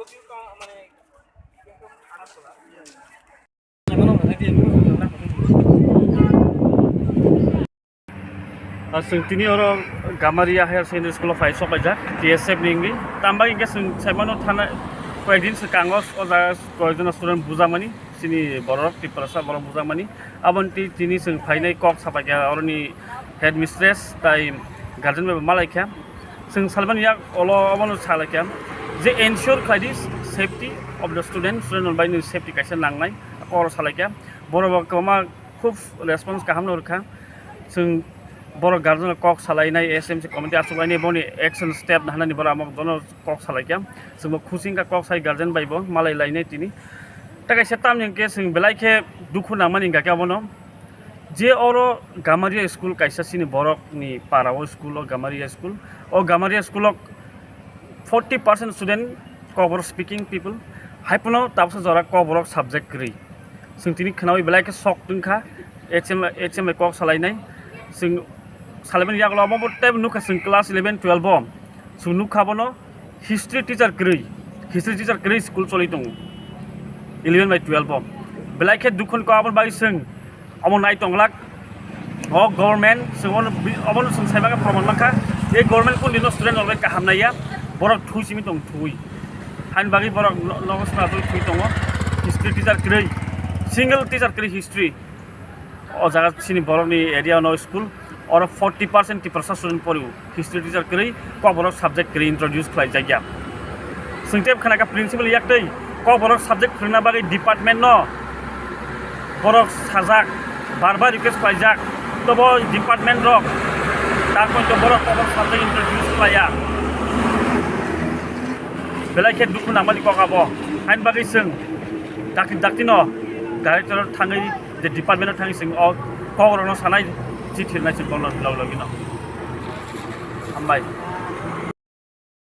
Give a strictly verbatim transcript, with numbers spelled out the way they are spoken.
Ah, chwng tini oro Gamaria Higher Secondary School o phai sok laijak, T S F ni wngwi. Tamo hwnkhe chwng sai mano thana koyekdin swkango o jaga koyekjona student bujakmani, chini borok Tiprasa borok bujakmani. Aboni twi tini chwng phainai kok sapaikha oroni headmistress tai guardian bai bo malaikha. Chwng salmani yak olo obono salaikha je ensure khlai di safety of the student, student rok bai ni safety kaisa nangnai, kok oro salaikha. Borok bo kwbangma khub response kaham no rwkha. Chwng borok guardian rok kok salainai, S M C committee achuk lainai, boni action step nahanani borok amo jono kok salaikha. Chwngbo khusi wngkha kok sai guardian bai bo malai lainai tini. Ta kaisa tamni hwnkhe chwng belai khe dukhu nangmani hwnkha khe abono. Je oro Gamaria school kaisa chini borokni para o school o Gamaria school. O Gamaria school o forty percent student Kokborok speaking people. Hai phano tabuksa jora Kokborok subject kwrwi. Chwng tini khnaui belai khe sok tungkha, H M, H M bai kok salainai. Chwng salaimani yagulo omo bo tei nukha chwng class eleven twelve o. Chwng nukha bono history teacher kwrwi, history teacher kwrwi school choli tongo eleven bai twelve o. Belai khe dukhu ni kok aboni bagwi chwng omo nai tonglak. O government chwng obono bi-, obono chwng sai mangkha, proman mankha. E government kundino student rok bai kaham naiya, borok thui simi tong thui. Haini bagwi borok no-, nogo swnam thui tongo. History teacher kwrwi, single teacher kwrwi history. O jaga chini borokni area no school, oro forty percent Tiprasa student porio. History teacher kwrwi, Kokborok subject kwrwi introduce khlai jakya. Chwng tei khna kha principal yak tei Kokborok subject phwrwngna bagwi department no borok sajak, bar bar request khlaijak, tobo department rok tar poito borok Kokborok subject introduce khlaiya. Belai khe dukhu nangmani kok abo. Haini bagwi chwng dakti dakti no director thangwi je department o thangwi chwng o Kokborok no sanai chithi rwnai chwng bono log logino. Hambai.